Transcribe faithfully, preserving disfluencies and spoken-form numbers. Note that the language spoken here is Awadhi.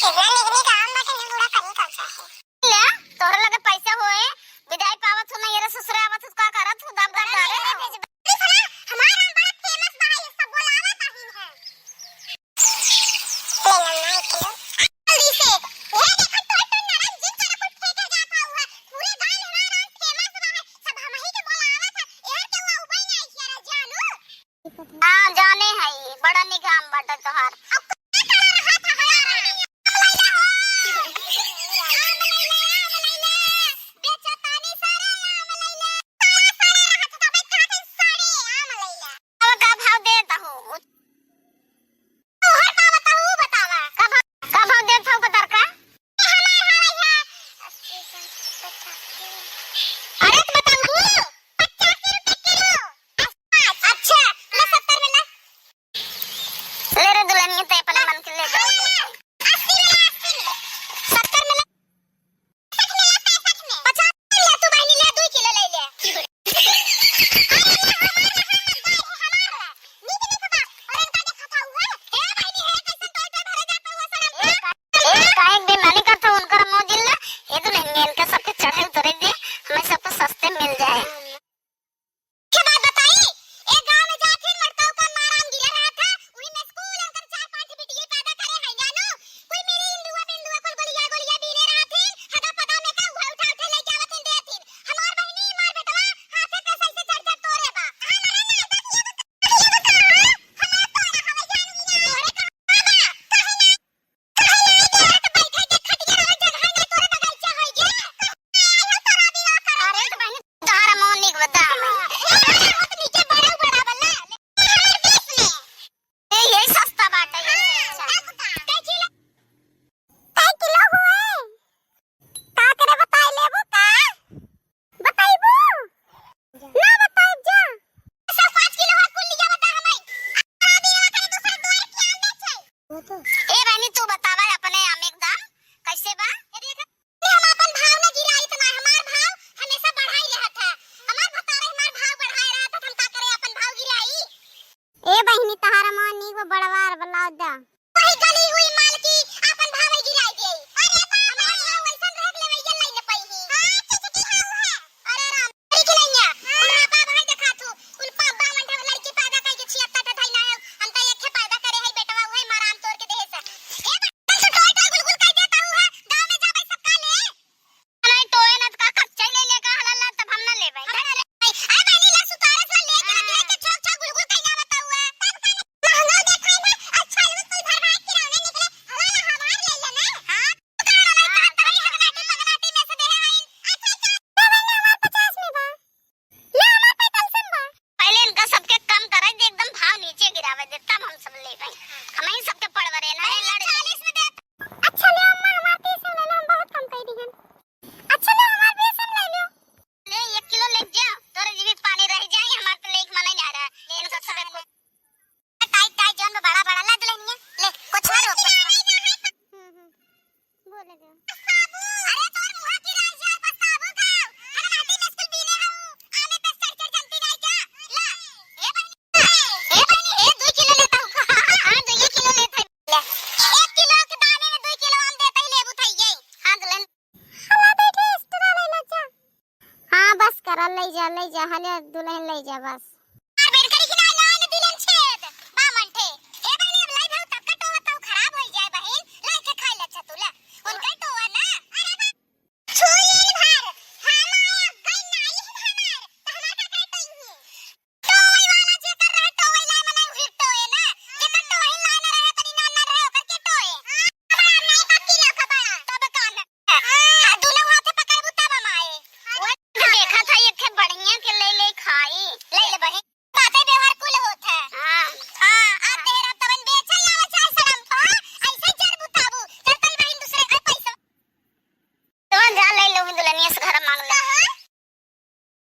इतना निक निक आम बाटे ना, बूढ़ा कहीं का चाहे। ले, तोहरे लगे पैसा होए, विदाई पावत हो ना, ये रे ससुरे आवत हो, का करत हो, दम दम डारे हो। अरे, हमार आम बड़ा famous बा, ये सब बोलावत आहिन है। ले लो ना एक किलो। जल्दी से। ये देखा, टोय टोय नरम जिन तरह कुल फेंके जात हुआ। पूरे गांव में हमार आम famous बा है, सब हमही के बोलावत है। यार के हुआ उबई नहीं किया रे जानू। हाँ, जाने है, बड़ा निक आम बाटे तोहार। अब का कर रहा था हमारा? आम लैला हो। आम लैला, आम लैला। बेचतानी सारे आम लैला। सारा, सारा रहा था, तबे कहा था सारे आम लैला। अब का भाव देत हो? तोहर का बताऊ, बतावा। का भाव, का भाव देत हो पतरका? अरे तो बताऊ, पचास रुपए किलो। अच्छा, ले सत्तर में ले। ले रे दुल्हनिया, ते अपने मन के ले जा। अस्सी में ले, अस्सी में। सत्तर में ले। पैंसठ में, पैंसठ में। पचास ले तू बहिनी, ले, दुई किलो ले ले। अरे, हमार, हमार, हमार, हमार। नीक, नीक बा। और इनका के खता हुआ। हे बहिनी, हे कैसन टोय टोय भरे जात हुआ सनम। ए, का-, ए, काहे के बेईमानी करत हो उनकर मुंह दिल ना? ये तो नहीं, इनका सबके चढ़े उतरे दे, हमें सब तो सस्ते मिल जाए। के बात बताई, एक गांव में जाथिन, मड़कऊ का माराम गिरा रहा था, उही में स्कूल उनकर चार पांच बिटिये पैदा करे हैं, जानो। कोई मेरी इंदुआ बिंदुआ कुल गोलिया गोलिया बीने रहा थिन, हदा पदा में का उहे उठा उठा लेके आवत हिन दे थिन। हमार बहिनी, मार बेटवा, हाथे पे सही से चढ़ चढ़ तोरे बा। हाँ, ना, ना, ना, हमार तोरा हवे जान बिना। तोरे का बा? काहे ना? अरे तो बहिनी, तोहरा मुंह निक बता हमें। ए, यही सस्ता बाटे, यही अच्छा। कै किलो हुए? का करे बताई लेबू का? बताइबू? ना बताइब जा। सब पाँच किलो है, कुल लिया बता हमें। अभी यहाँ करे दूसरा दो एक के आम बेचे। ए बहनी, तू बतावा अपने आम एक दाम कैसे बा? ये देख, हम अपन भाव ना गिराई, इतना हमार भाव हमेशा बढ़ाई रहत है। हमार भतारे हमार भाव बढ़ाए रहत है, हम का करे अपन भाव गिराई? ए बहिनी, तहार मन नीक बा, बड़वार बलाव दा। वही गली हुई मालकी, अपन भाव गिराई देई। अरे बाप रे, हमार भाव वैसन रह गेले, वैसन लाई न पई ही। हाँ, चिचकी हाउ है। अरे राम, तेरी की नैया, हमरा बाप भाई देखा तू, उन पाप बावन ढंग लड़की पैदा करके छिहत्तर टा धई ना है, हम तो एक पैदा करे है बेटवा, उहे माराम तोड़ के देहे से। ए बा-, तू टोय टोय गुलगुल कह देता हूँ है, गाँव में जाबे सबका ले। नहीं टोए ना तो का कच्चा ही ले लेगा, हला ला तब हम ना लेबै। हमरा ले, अरे बहनी ला सुतारे से ले के ना दे के छौक छौक गुलगुल कह जावता हुआ। तब का महंगा देखाई ना, अच्छा यूं कोई भरवाए किराने निकले, हला ला हमार ले लेना। हाँ। पहले इनका सबके कम करे, जे एकदम भाव नीचे गिरावे दे, तब हम सब लेबै। हम ही सबके पड़वरे ना, अरे, लड़ चालीस में दे। अच्छा ले अम्मा, हमार तीस में ले लो, हम बहुत कम कह दिहन। अच्छा ले हमार बीस में ले लो। ले एक किलो ले जा, तोरे जीभी पानी रह जाए, हमार तो लेके मन ही ना रहा। ले इनका सबके को टाइट टाइट जौन में बड़ा बड़ा ला दुल्हनिया, ले कुछ ना रोक। हम्म, हम्म। बोले दे। अरे तोर मुंह की राज यार, पछताबो का? हर माटी में स्कूल बीने हऊ, आमे पे चढ़ चढ़ जलती नहीं क्या? ला, ए बहनी, ए बहनी, ए दुई किलो लेता हूँ। हाँ, दुई किलो लेता हूँ। ले, एक किलो के दामे में दुई किलो आम देता ही लेबू था ये। हाँ, दुल्हन। हला बैठे extra ले ला जा। हाँ, बस करा, ले जा, ले जा, हले दुल्हन ले जा बस।